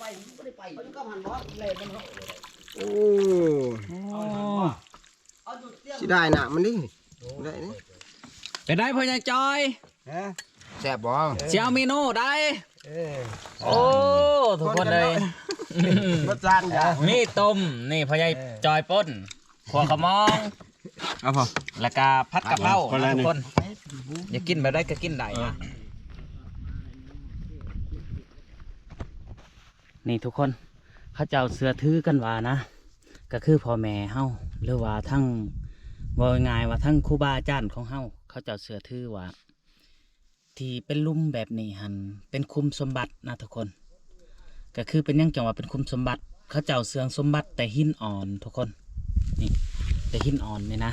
ໄປ ມັນບໍ່ໄດ້ໄປ ເຂົາຢູ່ກັບຫັ້ນບໍ່ ແລ່ນມັນເນາະ ໂອ້ ເອົາຫັ້ນບໍ່ ເອົາຢູ່ຕຽງ ຊິໄດ້ນະ ມັນນີ້ ໄດ້ນີ້ ເປັນໃດພໍ່ໃຫຍ່ຈອຍ? ຮະ ແຊບບໍ່? ຊິເອົາເມນູໃດ? ເອີ ໂອ້ ທຸກຄົນເອີຍ ລົດຈານກະ ມີຕົ້ມ ນີ້ພໍ່ໃຫຍ່ ເອີ ຈອຍປົ່ນ ຂົ້ວຂະມອງ ເອົາພໍ ແລ້ວກະຜັດກະເພົາ ຄົນລະໜຶ່ງ ນະທຸກຄົນ ຢາກກິນແບບໃດກະກິນໄດ້ນະ ເອີ ນີ້ທຸກຄົນ ເຂົາເຈົ້າເຊື່ອຖືກັນວ່ານະ ກະຄືພໍ່ແມ່ເຮົາ ຫຼືວ່າທັງ ເວົ້າງ່າຍໆວ່າທັງຄູບາອາຈານຂອງເຮົາ ເຂົາເຈົ້າເຊື່ອຖືວ່າ ທີ່ເປັນຫຼຸມແບບນີ້ຫັ້ນ ເປັນຂຸມສົມບັດນະທຸກຄົນ ກະຄືເປັນຫຍັງຈັ່ງວ່າເປັນຂຸມສົມບັດ ເຂົາເຈົ້າເຊື່ອງສົມບັດແຕ່ຫີນອ່ອນທຸກຄົນ ນີ້ ແຕ່ຫີນອ່ອນນີ້ນະ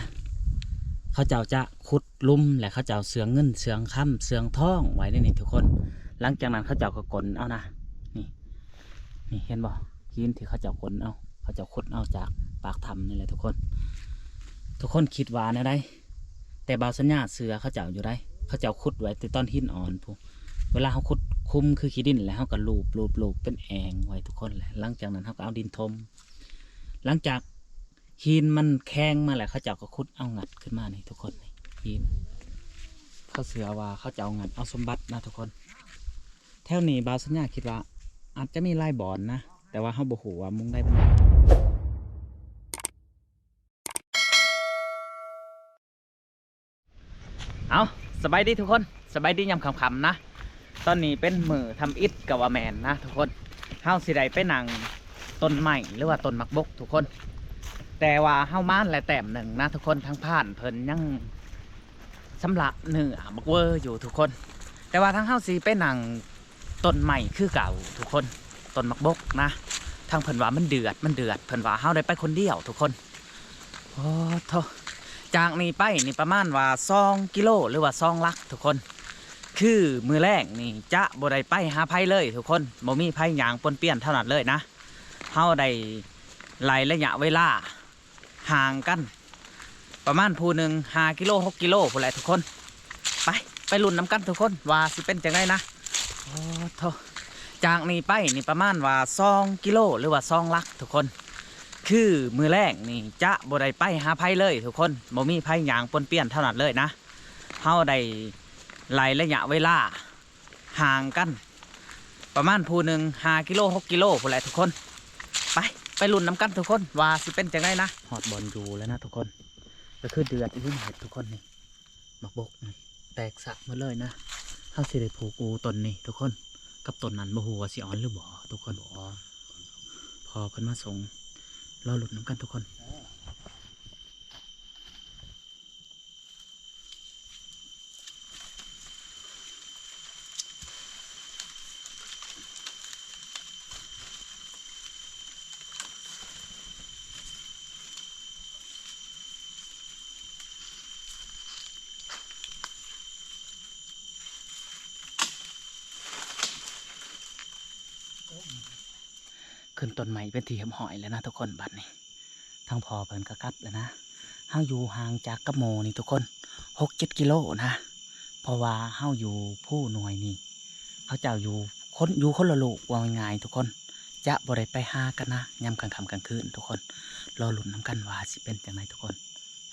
ເຂົາເຈົ້າຈະຂຸດຫຼຸມ ແລະ ເຂົາເຈົ້າເຊື່ອງເງິນເຊື່ອງຄຳເຊື່ອງທອງໄວ້ໃນນີ້ທຸກຄົນ ຫຼັງຈາກນັ້ນເຂົາເຈົ້າກໍກົນເອົານະ ນີ້ ນີ້ເຫັນບໍ່ ຫີນທີ່ເຂົາເຈົ້າກົນເອົາ ເຂົາເຈົ້າຂຸດເອົາຈາກປາກຖ້ຳນີ້ແຫຼະທຸກຄົນ ທຸກຄົນຄິດວ່າແນວໃດ? ແຕ່ບ່າວສັນຍາເຊື່ອເຂົາເຈົ້າຢູ່ໃດ໋ ເຂົາເຈົ້າຂຸດໄວ້ແຕ່ຕອນຫີນອ່ອນພຸ້ນ ເວລາເຮົາຂຸດຂຸມຄືຂີ້ດິນແລ້ວ ເຮົາກໍລູບໆໆເປັນແອ່ງໄວ້ທຸກຄົນ ແລະ ຫຼັງຈາກນັ້ນເຮົາກໍເອົາດິນຖົມ ຫຼັງຈາກຫີນມັນແຂງມາແລ້ວ ເຂົາເຈົ້າກໍຂຸດເອົາງັດຂຶ້ນມານີ້ທຸກຄົນ ຫີນ ເຂົາເຊື່ອວ່າເຂົາເຈົ້າງັດເອົາສົມບັດນະທຸກຄົນ ແຖວນີ້ບ່າວສັນຍາຄິດວ່າອາດຈະມີຫຼາຍບ່ອນນະ ແຕ່ວ່າເຮົາບໍ່ຮູ້ວ່າມຸມໃດມັນ ເອົາ ສະບາຍດີທຸກຄົນ ສະບາຍດີຍາມຄ່ຳໆນະ ຕອນນີ້ເປັນມື້ທຳອິດກໍວ່າແມ່ນນະທຸກຄົນ ເຮົາຊິໄດ້ໄປນັ່ງຕົ້ນໄມ້ ຫຼືວ່າຕົ້ນໝາກບົກທຸກຄົນ ແຕ່ວ່າເຮົາມາແລ້ວແຕ້ມໜຶ່ງນະທຸກຄົນ ທາງພານເພິ່ນຍັງຊຳລະເນື້ອບັກເວີຢູ່ທຸກຄົນ ແຕ່ວ່າທາງເຮົາຊິໄປນັ່ງ ຕົ້ນໄມ້ຄືເກົ່າທຸກຄົນ ຕົ້ນໝາກບົກນະ ທາງເພິ່ນວ່າມັນເດືອດ ມັນເດືອດ ເພິ່ນວ່າເຮົາໄດ້ໄປຄົນດຽວທຸກຄົນ ໂອ້ໂທ້ ຈາກນີ້ໄປນີ້ປະມານວ່າສອງກິໂລ ຫຼືວ່າສອງຫຼັກທຸກຄົນ ຄືມື້ແລງນີ້ຈະບໍ່ໄດ້ໄປຫາໃຜເລີຍທຸກຄົນ ບໍ່ມີໃຜຍ່າງປ້ວນປ່ຽນແຖວນັ້ນເລີຍນະ ເຮົາໄດ້ໄລ່ໄລຍະເວລາ ຫ່າງກັນປະມານຜູ້ໜຶ່ງຫ້າກິໂລ ຫົກກິໂລພຸ້ນແຫຼະທຸກຄົນ ໄປ ໄປລຸ້ນນຳກັນທຸກຄົນວ່າຊິເປັນຈັ່ງໃດນະ ໂອ້ໂທ້ ຈາກນີ້ໄປນີ້ປະມານວ່າສອງກິໂລ ຫຼືວ່າສອງຫຼັກທຸກຄົນ ຄືມື້ແລງນີ້ຈະບໍ່ໄດ້ໄປຫາໃຜເລີຍທຸກຄົນ ບໍ່ມີໃຜຍ່າງປ້ວນປ່ຽນແຖວນັ້ນເລີຍນະ ເຮົາໄດ້ໄລ່ໄລຍະເວລາ ຫ່າງກັນປະມານຜູ້ໜຶ່ງຫ້າກິໂລ ຫົກກິໂລພຸ້ນແຫຼະທຸກຄົນ ໄປ ໄປລຸ້ນນຳກັນທຸກຄົນວ່າຊິເປັນຈັ່ງໃດນະ ຮອດບ່ອນຢູ່ແລ້ວນະທຸກຄົນ ກໍຄືເດືອດອີ່ຫຼີເຫັດທຸກຄົນນີ້ ໝາກບົກນີ້ແຕກສະໝົດເລີຍນະ ເຮົາຊິໄດ້ຜູກອູຕົ້ນນີ້ທຸກຄົນ ກັບຕົ້ນນັ້ນບໍ່ຮູ້ວ່າຊິອ່ອນຫຼືບໍ່ທຸກຄົນ ບໍ່ອ່ອນ ພໍ່ເພິ່ນມາສົ່ງ ລໍລຸ້ນນຳກັນທຸກຄົນ. ຂຶ້ນຕົ້ນໄມ້ເປັນທີ່ຮຽບຮ້ອຍແລ້ວນະທຸກຄົນ ບັດນີ້ ທາງພໍ່ເພິ່ນກໍກັບແລ້ວນະ ເຮົາຢູ່ຫ່າງຈາກກັບໝູ່ນີ້ທຸກຄົນ ຫົກເຈັດກິໂລນະ ເພາະວ່າເຮົາຢູ່ພູໜ່ວຍນີ້ ເຂົາເຈົ້າຢູ່ຄົນ ຢູ່ຄົນລະລູກ ເວົ້າງ່າຍໆທຸກຄົນ ຈະບໍ່ໄດ້ໄປຫາກັນນະ ຍາມກາງຄ່ຳກາງຄືນທຸກຄົນ ລໍລຸ້ນນຳກັນວ່າຊິເປັນຈັ່ງໃດທຸກຄົນ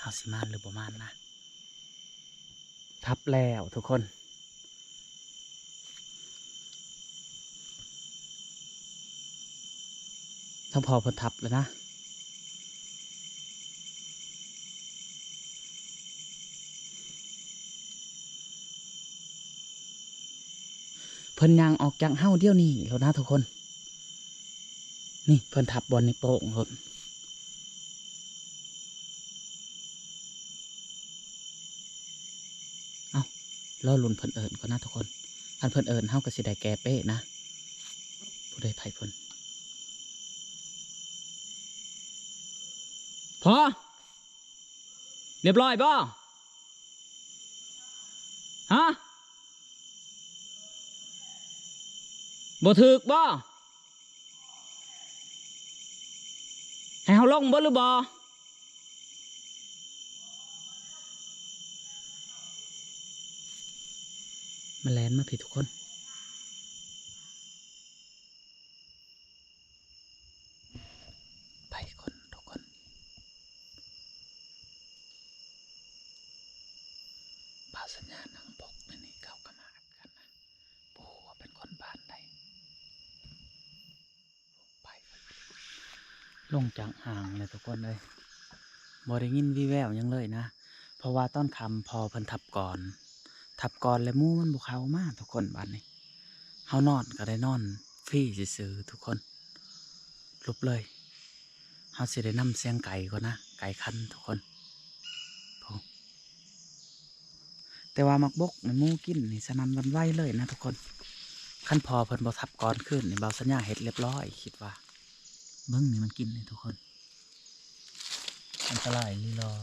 ເຮົາຊິມານຫຼືບໍ່ມານນະ. ທັບແລ້ວທຸກຄົນ ທາງພໍ່ເພິ່ນທັບແລ້ວນະ ເພິ່ນຍ່າງອອກຈາກເຮົາດຽວນີ້ໂລດນະທຸກຄົນ ນີ້ເພິ່ນທັບບ່ອນນີ້ໂປ້ງໂລດ ເອົ້າ ລໍລຸ້ນເພິ່ນເອີ້ນກ່ອນນະທຸກຄົນ ຄັນເພິ່ນເອີ້ນເຮົາກໍຊິໄດ້ແກ້ເປ້ນະ ຜູ້ໃດໃຜເພິ່ນ ພໍ່ ຮຽບຮ້ອຍບໍ່? ຮະ? ບໍ່ຖືກບໍ່? ໃຫ້ເຮົາລົງບໍ່ ຫຼືບໍ່? ມັນແລ່ນມາພີ້ທຸກຄົນ. ບ່າວສັນຍານັ່ງບົກໃນນີ້ ເຂົາກໍມາກັນນະ ບໍ່ຮູ້ວ່າເປັນຄົນບ້ານໃດ. ໄປ ລົງຈາກຮ່າງແລ້ວທຸກຄົນເອີຍ ບໍ່ໄດ້ຍິນວີແວວຫຍັງເລີຍນະ ເພາະວ່າຕອນຄ່ຳພໍ່ເພິ່ນທັບກ່ອນ ທັບກ່ອນແລ້ວໝູມັນບໍ່ເຂົ້າມາທຸກຄົນ. ບາດນີ້ເຮົານອນກໍໄດ້ນອນຟຣີຊື່ໆ ທຸກຄົນ ຫຼຸບເລີຍ. ເຮົາຊິໄດ້ນຳສຽງໄກ່ກ່ອນນະ ໄກ່ຂັນທຸກຄົນ ໂອ້ ແຕ່ວ່າໝາກບົກນີ້ໝູກິນນີ້ສະໜ່ຳຫວັ່ນໄຫວເລີຍນະທຸກຄົນ. ຄັນພໍ່ເພິ່ນບໍ່ທັບກ່ອນຄືນນີ້ ບ່າວສັນຍາເຮັດລຽບຮ້ອຍ ຄິດວ່າ ເບິ່ງນີ້ມັນກິນນີ້ທຸກຄົນ ອັນຕະລາຍອີ່ຫຼີຫຼໍ່.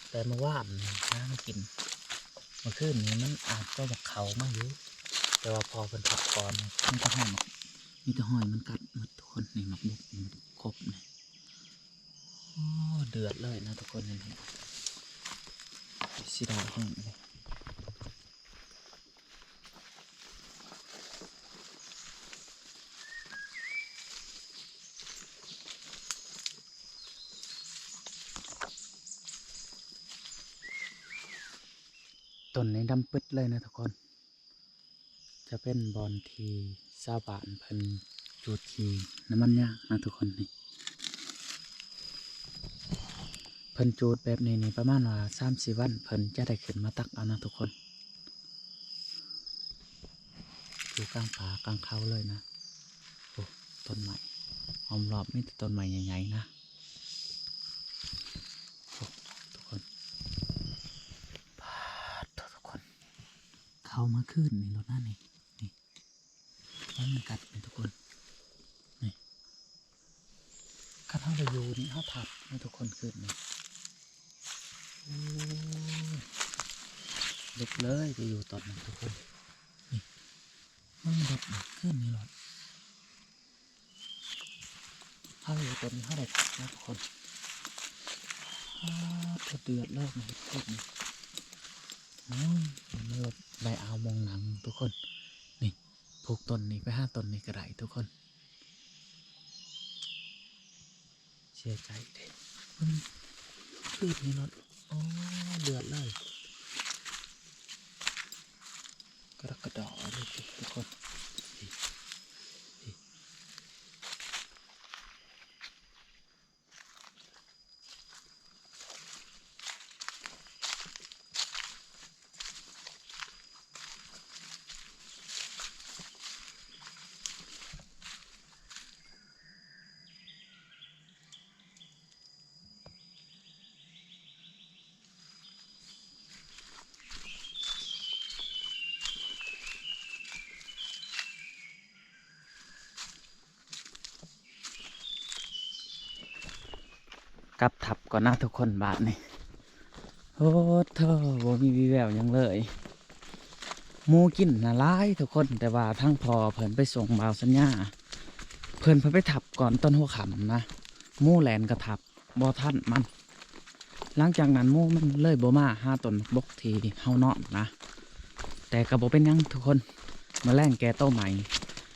ແຕ່ເມື່ອວານນີ້ນະມັນກິນ ເມື່ອຄືນນີ້ມັນອາດຈະຢາກເຂົ້າມາຢູ່ ແຕ່ວ່າພໍ່ເພິ່ນພັກຜ່ອນ. ມີແຕ່ຮອຍ ມີແຕ່ຮອຍມັນກັດໝົດທຸກຄົນ. ນີ້ໝາກບົກນີ້ຄົບນີ້ ໂອ້ ເດືອດເລີຍນະທຸກຄົນ ເຫັນບໍ່? ເສຍດາຍແຮງເລີຍ. ຕົ້ນນີ້ດຳປຶດເລີຍນະທຸກຄົນ ຈະເປັນບ່ອນທີ່ຊາວບ້ານເພິ່ນຈູດຂີ້ນ້ຳມັນຍາງນະທຸກຄົນ. ນີ້ ເພິ່ນຈູດແບບນີ້ນີ້ ປະມານວ່າສາມສີ່ວັນ ເພິ່ນຈະໄດ້ຂຶ້ນມາຕັກເອົານະທຸກຄົນ. ຢູ່ກາງປ່າກາງເຂົາເລີຍນະ. ໂອ້ ຕົ້ນໄມ້ ອ້ອມລອບມີແຕ່ຕົ້ນໄມ້ໃຫຍ່ໆ ນະ. ໂອ້ ທຸກຄົນ ປາດໂທ້ ທຸກຄົນ ເຂົ້າມາຄືນນີ້ໂລດນະ ນີ້ ນີ້ ມັນກັດນີ້ທຸກຄົນ ນີ້. ຄັນເຮົາໄດ້ຢູ່ນີ້ ເຮົາທັບນະທຸກຄົນ ຄືນນີ້ ໂອ້ຍ ເດັດເລີຍ ໄປຢູ່ຕອນນັ້ນທຸກຄົນ. ນີ້ ມັນເດັດຄືນນີ້ໂລດ ເຮົາຢູ່ຕອນນີ້ ເຮົາໄດ້ທັບນະທຸກຄົນ. ປາດໂທ້ ເດືອດເລີຍ ເຮັດຄືນນີ້ ໂອ້ຍ ມັນໄດ້ເອົາມອງໜັງທຸກຄົນ. ນີ້ ຜູກຕົ້ນນີ້ໄປຫາຕົ້ນນີ້ກໍໄດ້ທຸກຄົນ. ເສຍໃຈເດ້ ເບິ່ງ ຄືນນີ້ໂລດ ໂອ້ ເດືອດເລີຍ ກະດອກກະດໍເລີຍທຸກຄົນ. ກັບທັບກ່ອນນະທຸກຄົນ ບາດນີ້ ໂອ້ໂທ້ ບໍ່ມີວີແວວຫຍັງເລີຍ. ໝູກິນນະຫຼາຍທຸກຄົນ ແຕ່ວ່າທາງພໍ່ເພິ່ນໄປສົ່ງບ່າວສັນຍາ ເພິ່ນໄປທັບກ່ອນຕອນຫົວຄ່ຳນະ ໝູແລ່ນກະທັບ ບໍ່ທັນມັນ. ຫຼັງຈາກນັ້ນໝູມັນເລີຍບໍ່ມາຫາຕົ້ນໝາກບົກທີ່ເຮົານອນນະ. ແຕ່ກໍບໍ່ເປັນຫຍັງທຸກຄົນ ມື້ແລງແກ່ໂຕໃໝ່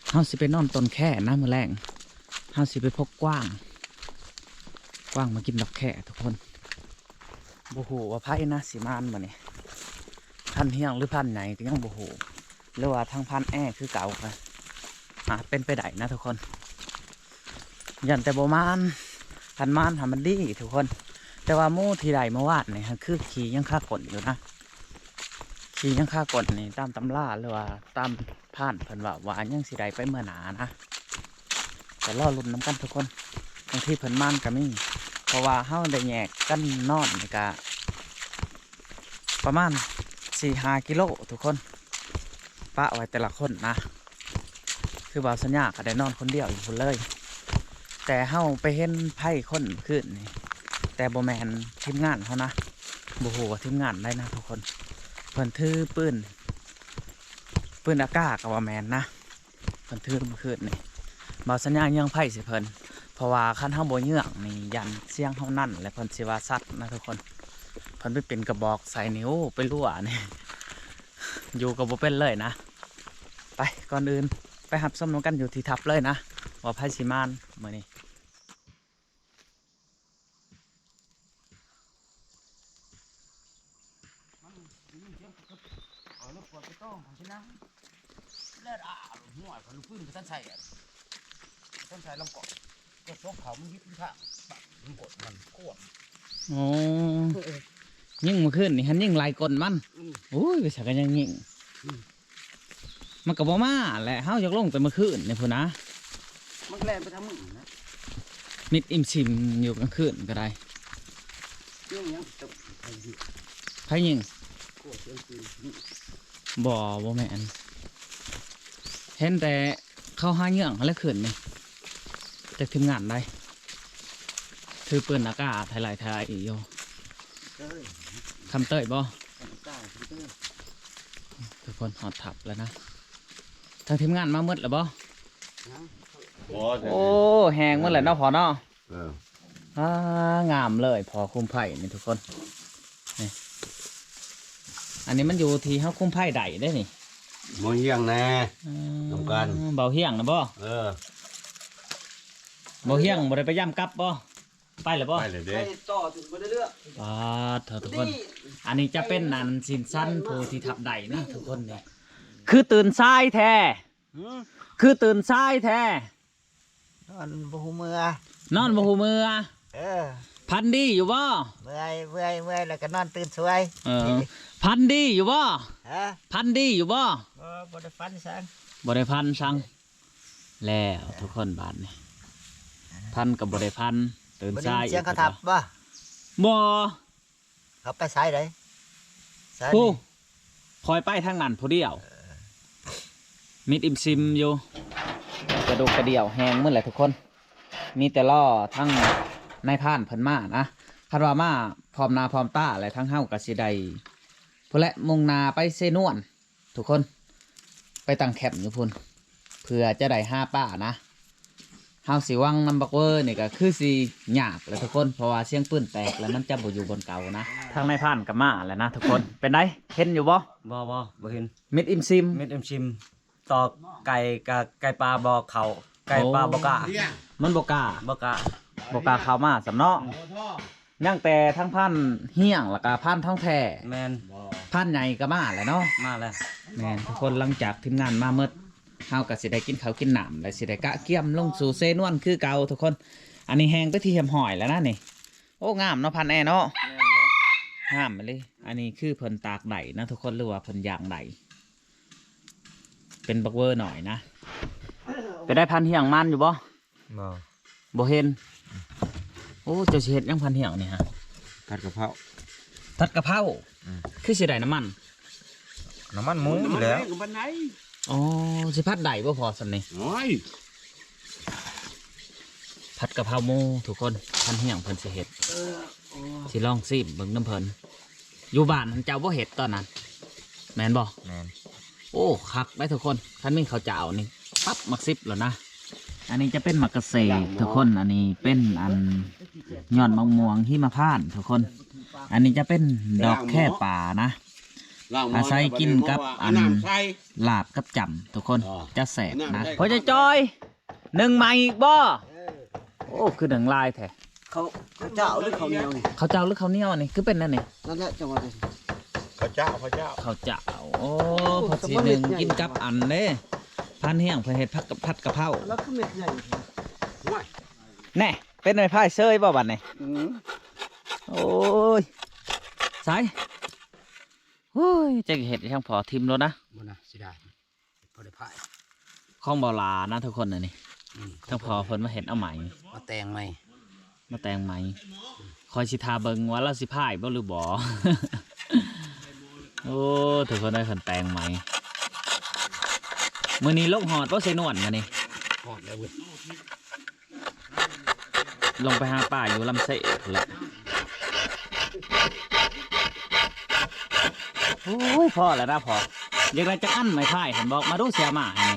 ເຮົາຊິໄປນອນຕົ້ນແຄນະ. ມື້ແລງເຮົາຊິໄປພົກກວາງ ກວາງມາກິນດອກແຄທຸກຄົນ. ບໍ່ຮູ້ວ່າໃຜນະຊິມານມື້ນີ້ ພັນຮຽງຫຼືພັນໃຫຍ່ກໍຍັງບໍ່ຮູ້ ຫຼືວ່າທາງພັນແອຄືເກົ່າ ອາດເປັນໄປໄດ້ນະທຸກຄົນ. ຢ້ານແຕ່ບໍ່ມານ ຄັນມານຫັ້ນມັນດີທຸກຄົນ. ແຕ່ວ່າໝູທີ່ໄດ້ມື້ວານນີ້ຫັ້ນ ຄືຂີ້ຍັງຄາກົ້ນຢູ່ນະ ຂີ້ຍັງຄາກົ້ນນີ້ ຕາມຕຳລາ ຫຼືວ່າຕາມພານເພິ່ນເວົ້າວ່າຍັງຊິໄດ້ໄປມື້ໜ້ານະ. ກໍລໍລຸ້ນນຳກັນທຸກຄົນ ບາງທີເພິ່ນມານກໍມີ ເພາະວ່າເຮົາໄດ້ແຍກກັນນອນນີ້ກະປະມານສີ່ຫ້າກິໂລທຸກຄົນ ປະໄວ້ແຕ່ລະຄົນນະ. ຄືບ່າວສັນຍາກໍໄດ້ນອນຄົນດຽວຢູ່ພຸ້ນເລີຍ ແຕ່ເຮົາໄປເຫັນໄຟຄົນຄືນນີ້ ແຕ່ບໍ່ແມ່ນທີມງານເຮົານະ ບໍ່ຮູ້ວ່າທີມງານໃດນະທຸກຄົນ. ເພິ່ນຖືປືນ ປືນອາກາດກໍວ່າແມ່ນນະ ເພິ່ນຖືມື້ຄືນນີ້. ບ່າວສັນຍາເຍືອງໄຟໃສ່ເພິ່ນ ເພາະວ່າຄັນເຮົາບໍ່ເຍືອງນີ້ ຢ້ານສຽງເຮົານັ້ນ ແລະເພິ່ນຊິວ່າສັດນະທຸກຄົນ. ເພິ່ນໄປປິ່ນກະບອກໃສ່ນີ້ ໂອ້ ໄປລົວະນີ້ ຢູ່ກໍບໍ່ເປັນເລີຍນະ. ໄປ ກ່ອນອື່ນໄປຮັບຊົມນຳກັນຢູ່ທີ່ທັບເລີຍນະ ວ່າໃຜຊິມານມື້ນີ້. ເອົາລູກກວດໄປຕ້ອງເຂົາຊິນຳ ແລ້ວອາ ຫົວເຂົາລູກປືນບໍ່ທັນໃສ່ ບໍ່ທັນໃສ່ລຳກອດ ກໍຊົກເຂົາມັນຍິບຢູ່ທາງ ປັກ ມັນກົດມັນຂວບ. ໂອ້ ຍິງມື້ຄືນນີ້ຫັ້ນ ຍິງໄລ່ກົ້ນມັນ. ອືມ ໂອ້ຍ ໄປໃສກໍຍັງຍິງ. ອືມ ມັນກໍບໍ່ມາແຫຼະ ເຮົາຢາກລົງແຕ່ມື້ຄືນນີ້ພຸ້ນນະ ມັນແລ່ນໄປທາງມື້ນະ ມິດອີ່ມຊິມຢູ່ກາງຄືນກໍໄດ້. ຍິງຫຍັງ? ໃຜຍິງ? ບໍ່ ບໍ່ແມ່ນ ເຫັນແຕ່ເຂົາຫາເຫຍື່ອງຫັ້ນແຫຼະຄືນນີ້ ຈັກທີມງານໃດ ຖືປືນອາກາດໄທໄລ່ໄທໄລ່ຢູ່. ເອີຍ ຄຳເຕີຍບໍ່? ຄຳເຕີຍ ທຸກຄົນຮອດທັບແລ້ວນະ ທາງທີມງານມາໝົດແລ້ວບໍ່? ຍັງ ໂອ້ ແຮງໝົດແລ້ວເນາະພໍ່ເນາະ. ເອີ ອ່າ ງາມເລີຍພໍ່ຄຸມໄຜ່ນີ້ທຸກຄົນ ນີ້ ອັນນີ້ມັນຢູ່ທີ່ເຮົາຄຸມໄຜ່ໄດ້ເດ້ນີ້ ບໍ່ຮຽງແນ່ ອືມ ນຳກັນ ເບົາຮຽງນະບໍ່? ເອີ ເບົາຮຽງບໍ່ໄດ້ໄປຢ້ຳກັບບໍ່? ໄປແລ້ວບໍ່? ໄປແລ້ວເດ້ ໄປຕໍ່ຈົນບໍ່ໄດ້ເລືອກ. ປາດໂທ້ ທຸກຄົນ ອັນນີ້ຈະເປັນອັນຊິນຊັນຜູ້ທີ່ທັບໄດ້ນະທຸກຄົນນີ້ ຄືຕື່ນສາຍແທ້ ຫື? ຄືຕື່ນສາຍແທ້. ນອນບໍ່ຮູ້ເມື່ອ ນອນບໍ່ຮູ້ເມື່ອ. ເອີ ຝັນດີຢູ່ບໍ່? ເມື່ອຍ ເມື່ອຍ ເມື່ອຍ ແລ້ວກໍນອນຕື່ນສວຍ. ເອີ ຝັນດີຢູ່ບໍ່? ຮະ? ຝັນດີຢູ່ບໍ່? ບໍ່ ບໍ່ໄດ້ຝັນສັງ ບໍ່ໄດ້ຝັນສັງ. ແລ້ວທຸກຄົນບາດນີ້ ຝັນກໍບໍ່ໄດ້ຝັນ ຕື່ນສາຍ ໄດ້ຍິນສຽງເຂົາທັບບໍ່? ບໍ່. ເຂົາໄປສາຍໃດ? ສາຍ ຜູ້ ນີ້ ຂ້ອຍໄປທາງນັ້ນຜູ້ດຽວ ເອີ ມິດອີ່ມຊິມຢູ່ ກະດູກກະດ່ຽວແຮງໝົດແຫຼະທຸກຄົນ ມີແຕ່ລໍທາງນາຍພານເພິ່ນມານະ. ຄັນວ່າມາພ້ອມໜ້າພ້ອມຕາແລ້ວ ທາງເຮົາກໍຊິໄດ້ ພຸ້ນແຫຼະ ມຸ່ງໜ້າໄປເຊນວນ ທຸກຄົນ ໄປຕັ້ງແຄມຢູ່ພຸ້ນ ເພື່ອຈະໄດ້ຫາປານະ. ເຮົາຊິຫວັງນຳບັກເວີນີ້ກໍຄືຊິຍາກແຫຼະທຸກຄົນ ເພາະວ່າສຽງປືນແຕກແລ້ວມັນຈະບໍ່ຢູ່ບ່ອນເກົ່ານະ. ທາງນາຍພານກໍມາແລ້ວນະທຸກຄົນ. ເປັນໃດ ເຫັນຢູ່ບໍ່? ບໍ່ ບໍ່ ບໍ່ເຫັນ. ມິດອີ່ມຊິມ ມິດອີ່ມຊິມ. ຕໍ່ໄກ່ກະໄກ່ປ່າບໍ່ເຂົ້າ ໄກ່ປ່າບໍ່ກ້າ ມັນບໍ່ກ້າ ບໍ່ກ້າ ບໍ່ກ້າເຂົ້າມາຊ້ຳເນາະ. ອືມ ຍັງແຕ່ທາງພານຮຽງ ແລ້ວກະພານທອງແທ້. ແມ່ນ ພານໃຫຍ່ກໍມາແລ້ວເນາະ ມາແລ້ວ. ແມ່ນທຸກຄົນ ຫຼັງຈາກທີມງານມາໝົດ ເຮົາກໍຊິໄດ້ກິນເຂົ້າກິນນ້ຳ ແລະ ຊິໄດ້ກະກຽມລົງສູ່ເຊນວນຄືເກົ່າທຸກຄົນ. ອັນນີ້ແຮງໄປທີ່ຮຽບຮ້ອຍແລ້ວນະນີ້. ໂອ້ ງາມເນາະ ພານແອເນາະ. ແມ່ນແຫຼະ ງາມອີ່ຫຼີ. ອັນນີ້ຄືເພິ່ນຕາກໄດ້ນະທຸກຄົນ ຫຼືວ່າເພິ່ນຢາງໄດ້ ເປັນບັກເວີໜ້ອຍນະ. ເປັນໃດ ພານຮຽງ ມັນຢູ່ບໍ່? ບໍ່ ບໍ່ເຫັນ. ໂອ້ ເຈົ້າຊິເຮັດຫຍັງ ພານຮຽງນີ້ຮະ? ຜັດກະເພົາ ຜັດກະເພົາ. ອືມ ຄືຊິໄດ້ນ້ຳມັນ ນ້ຳມັນໝູຢູ່ແລ້ວ. ໂອ້ ຊິຜັດໄດ້ບໍ່ພໍສ່ຳນີ້? ໂອ້ຍ ຜັດກະເພົາໝູທຸກຄົນ ພານຮຽງເພິ່ນຊິເຮັດ. ເອີ ໂອ້ ຊິລອງຊີມເບິ່ງນຳເພິ່ນ. ຢູ່ບ້ານຫັ້ນເຈົ້າບໍ່ເຮັດຕອນນັ້ນ ແມ່ນບໍ່? ແມ່ນ. ໂອ້ ຄັກໄດ໋ທຸກຄົນ ຄັນມີເຂົ້າເຈົ້ານີ້ປັບໝາກສິບແລ້ວນະ. ອັນນີ້ຈະເປັນໝາກກະເສກທຸກຄົນ ອັນນີ້ເປັນອັນຍອດໝາກມ່ວງຫິມະພານທຸກຄົນ. ອັນນີ້ຈະເປັນດອກແຄປ່ານະ ອາໄສກິນກັບອັນລາບກັບຈ້ຳທຸກຄົນ ຈະແຊບນະ. ພໍ່ໃຫຍ່ຈອຍ ໜຶ້ງໃໝ່ອີກບໍ່? ເອີ ໂອ້ ຄືໜຶ້ງຫຼາຍແທ້. ເຂົາ ເຂົາເຈົ້າຫຼືເຂົາໜຽວນີ້? ເຂົາເຈົ້າຫຼືເຂົ້າໜຽວອັນນີ້ ຄືເປັນແນວນີ້? ນັ້ນແຫຼະ ເຈົ້າວ່າເດ້ ເຂົາເຈົ້າ ເຂົາເຈົ້າ ເຂົາເຈົ້າ. ໂອ້ ໂອ້ ເພິ່ນຊິໜຶ້ງກິນກັບອັນເດ້ ພານຮຽງເພິ່ນເຮັດຜັດກະ ຜັດກະເພົາ. ແລ້ວຄືເມັດໃຫຍ່ແທ້ ແນ່ ເປັນໄມ້ພາຍເຊີຍບໍ່ບັດນີ້? ອືມ ໂອ້ຍ ໃສ ໂອ້ຍ ຈັກເຮັດຫຍັງພໍຖິ້ມໂລດນະ ບໍ່ນະ ເສຍດາຍ. ພໍໄດ້ພາຍ ຂອງບໍ່ຫຼານະທຸກຄົນ ອັນນີ້. ອືມ ທາງພໍ່ເພິ່ນມາເຮັດເອົາໃໝ່ ມາແຕ່ງໃໝ່ ມາແຕ່ງໃໝ່. ຂ້ອຍຊິຖ້າເບິ່ງວ່າລາວຊິພາຍບໍ່ຫຼືບໍ່. ໂອ້ ທຸກຄົນເອີຍ ເພິ່ນແຕ່ງໃໝ່. ມື້ນີ້ລົງຮອດບໍ່ ເຊນວນມື້ນີ້? ຮອດແລ້ວເວີຍ. ລົງໄປຫາປາຢູ່ລຳເຊພຸ້ນແຫຼະ. ໂອ້ຍ ພໍແລ້ວນະພໍ່. ຢາກໄດ້ຈັກອັນໄມ້ພາຍຫັ້ນ ບອກມາດູ ຊິເອົາມາໃຫ້.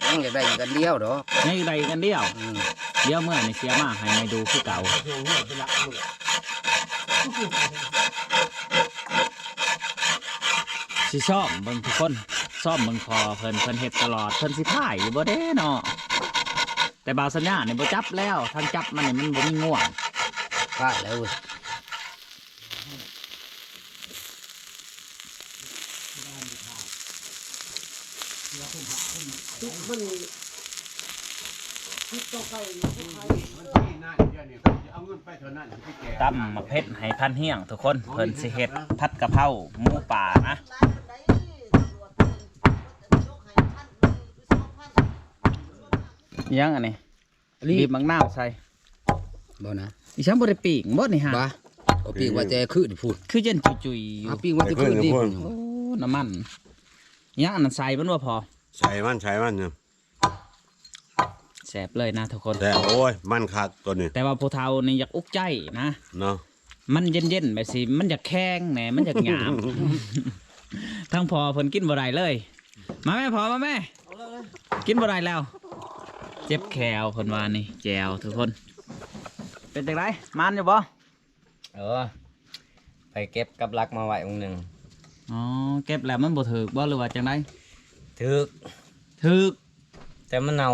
ຍັງຢາກໄດ້ອີກອັນດຽວດອກ ຍັງຢາກໄດ້ອີກອັນດຽວ. ອືມ ດຽວເມື່ອນີ້ຊິເອົາມາໃຫ້ໃໝ່ດູຄືເກົ່າ. ຊິຊ້ອມເບິ່ງທຸກຄົນ ຊ້ອມເບິ່ງພໍ່ເພິ່ນ ເພິ່ນເຮັດຕະຫຼອດ ເພິ່ນຊິພາຍຢູ່ບໍ່ເດ້ເນາະ. ແຕ່ບ່າວສັນຍານີ້ບໍ່ຈັບແລ້ວ ທາງຈັບມັນນີ້ມັນບໍ່ມີງວງ. ພາຍແລ້ວເວີຍ. ຕຳໝາກເຜັດໃຫ້ພັນຮຽງທຸກຄົນ ເພິ່ນຊິເຮັດຜັດກະເພົາໝູປ່ານະ. ອີຫຍັງອັນນີ້? ອັນນີ້ ບີບໝາກນາວໃສ່ ບໍ່ນະ ອີຫຍັງບໍ່ໄດ້ປີ້ງບໍ່ນີ້ຫາ? ບໍ່ ກໍປີ້ງໄວ້ແຕ່ຄືນພຸ້ນ ຄືເຢັນຈຸຍໆຢູ່ ຫາປີ້ງໄວ້ແຕ່ຄືນນີ້ພຸ້ນ. ໂອ້ ນ້ຳມັນ ອີຫຍັງອັນນັ້ນໃສ່ມັນບໍ່ພໍ? ໃສ່ມັນ ໃສ່ມັນຢູ່ ແຊບເລີຍນະທຸກຄົນ ແຊບ. ໂອ້ຍ ມັນຄັກໂຕນີ້ ແຕ່ວ່າຜູ້ເຖົ້ານີ້ຢາກອຸກໃຈນະເນາະ ມັນເຢັນໆແບບຊີ້ ມັນຢາກແຂງແດ່ ມັນຢາກຫຍາບ. ທາງພໍ່ເພິ່ນກິນບໍ່ໄດ້ເລີຍ. ມາແມ່ພໍ່ ມາແມ່ ກິນບໍ່ໄດ້ແລ້ວ ເຈັບແຂ້ວເພິ່ນວ່ານີ້. ແຈ່ວທຸກຄົນ ເປັນຈັ່ງໃດ ໝານຢູ່ບໍ່? ເອີ ໄປເກັບກັບລັກມາໄວ້ອົງໜຶ່ງ. ອໍ ເກັບແລ້ວມັນບໍ່ຖືກບໍ່ ຫຼືວ່າຈັ່ງໃດ? ຖືກ ຖືກ ແຕ່ມັນເນົ່າ